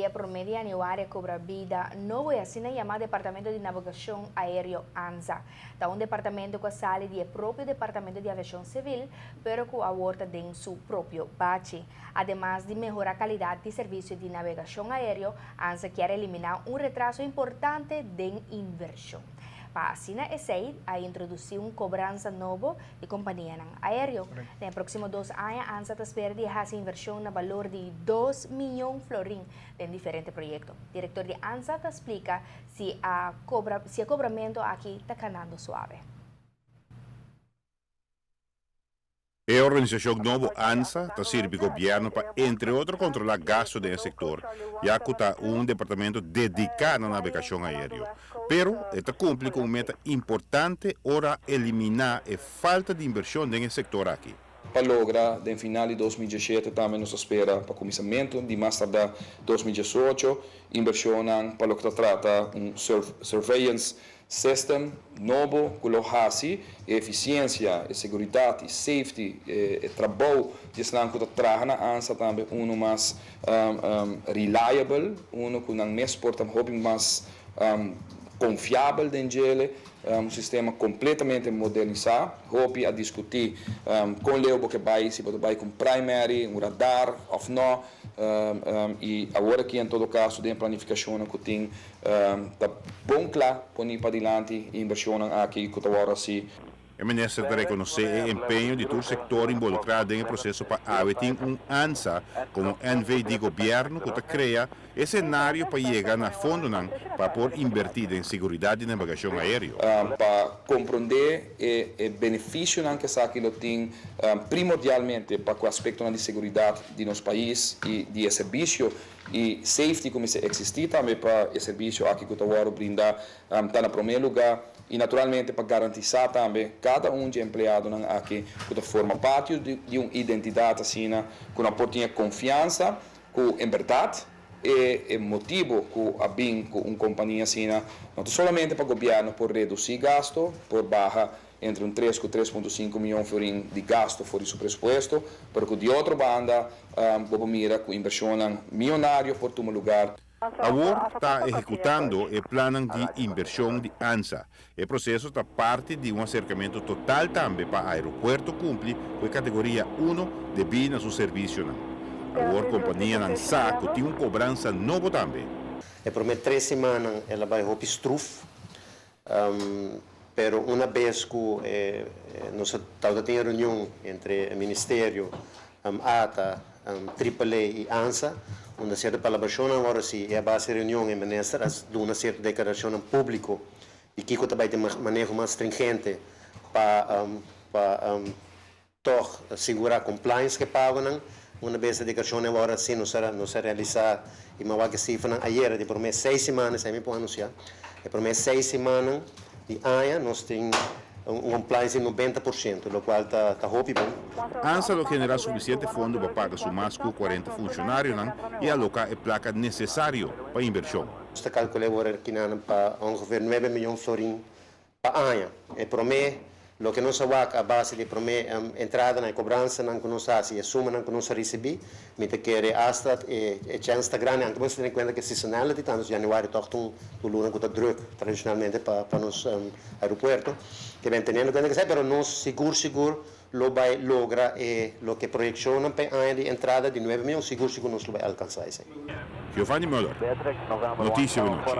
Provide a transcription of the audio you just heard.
Dia promé di yanüari a kobra bida nobo e asina yamá Departamento di Navegashon Aéreo, ANSA. Ta un departamento ku a sali di e propio Departamento di Aviashon Sivil, pero ku awor ta den su propio bachi. Ademas di mehorá kalidat di servisio di navegashon aéreo, ANSA kier eliminá un retraso importante den invershon. Pa asina esei, a introdusí un kobransa nobo di kompanianan aéreo. Den e próksimo dos aña ANSA ta spera di hasi invershon na balor di dos miyon florin den diferente proyekto. Direktor di ANSA ta splika si a kobra si e kobramentu aki ta kanando suave. E organisashon nobo ANSA ta sirbi gobièrnu pa entre otro kontrolá gastu den e sektor, ya ku ta un departamento dediká na nabegashon aéreo. Pero e ta kumpli ku un meta importante ora eliminá e falta di invershon den e sektor aki. Pa logra den final di 2017 tambe nos ta spera pa kuminsamentu di mas tardá 2018 invershonnan pa loke ta trata un surveillance System nobo ku lo hasi e efisiensia, e seguridat i safety, e trabou di esnan ku ta traha na ANSA tambe unu mas reliable, unu ku nan mes por ta hopi mas konfiabel den djele, un sistema kompletamente modernisá. Hopi a diskutí kon leu bo ke bai, si bo ta bai ku un primary, un radar òf nò. I awor aki en todo kaso den e planifikashonnan ku tin ta bon kla poni padilanti e invershonnan aki ku ta wòrdu hasi. E minister ta rekonosé e empeño di tur sektor involukrá den e proseso pa awe tin un ansa komo NV di gobièrnu ku ta krea e senario pa yega na fondonan pa por inbertí den seguridat di nabegashon aéreo. Pa komprondé e e benefisionan ku esaki lo tin primordialmente pa ku aspektonan di seguridat di nos pais i di e serbisio i safety ku mester eksistí tambe pa e serbisio aki ku ta wòrdu brindá ta na promé lugá i naturalmente pa garantisá tambe kada un dje empleadonan aki ku ta forma parti di un identidat asina ku nan por tin e konfiansa ku en bèrdat e e motibu ku a bin ku un kompania asina no ta solamente pa gobièrnu por redusí gasto, por baha entre un tres ku 3.5 mion florin di gasto for di su presupuesto, pero ku di otro banda bo por mira ku invershonnan mionario por tuma lugar. Awor ta ehekutando e plannan di invershon di ANSA. E proseso ta parti di un aserkamentu total tambe pa aeropuerto kumpli ku e kategoria uno debí na su servisionan. Awor kompanianan sa ku tin un kobransa nobo tambe. E promé tres simannan el a bai hopi struf. Pero una bes ku nos a tabata tin e reunion entre e ministerio, ata, Triple A i ansa, unda sierto palabrashonnan a wòrdu hasi i a base e reunion e minister a duna sierto deklarashonnan públiko di kiko ta bai tin maneho mas stringente pa pa Tòg sigurá compliance ku e pagonan. Una bes e deklarashonnan wòrdu hasi nos a nos a realisá i mi a wak e sifranan ayera di promé seis siman, esei mi por anunsiá, e promé seis simannan di aña nos tin un compliance di 90%, lokual ta ta hopi bon. ANSA lo generá sufisiente fondo pa paga su mas ku 40 funshonarionan i aloká e plaka nesesario pa invershon. Nos ta kalkulá e wòrdu kinan pa ongeveer 9 miyon florin pa aña. E promé, loke nos a wak a base di e promé entradanan, e kobransanan ku nos a hasi, e sumanan ku nos a risibí, mi ta kere asta e chèns ta grandi, anke bo mester tene kuenta ku e seasonality ta, nos yanüari tòg ta un luna ku ta drùk tradishonalmente pa nos aeropuerto. Ke ben teniendo kuenta ku esei, pero nos sigur sigur lo bai logra e loke proyekshonnan pa e aña di entrada di 9 mion, sigur sigur nos lo bai alkansá esei. Giovanni Muller, Noticia Benochi.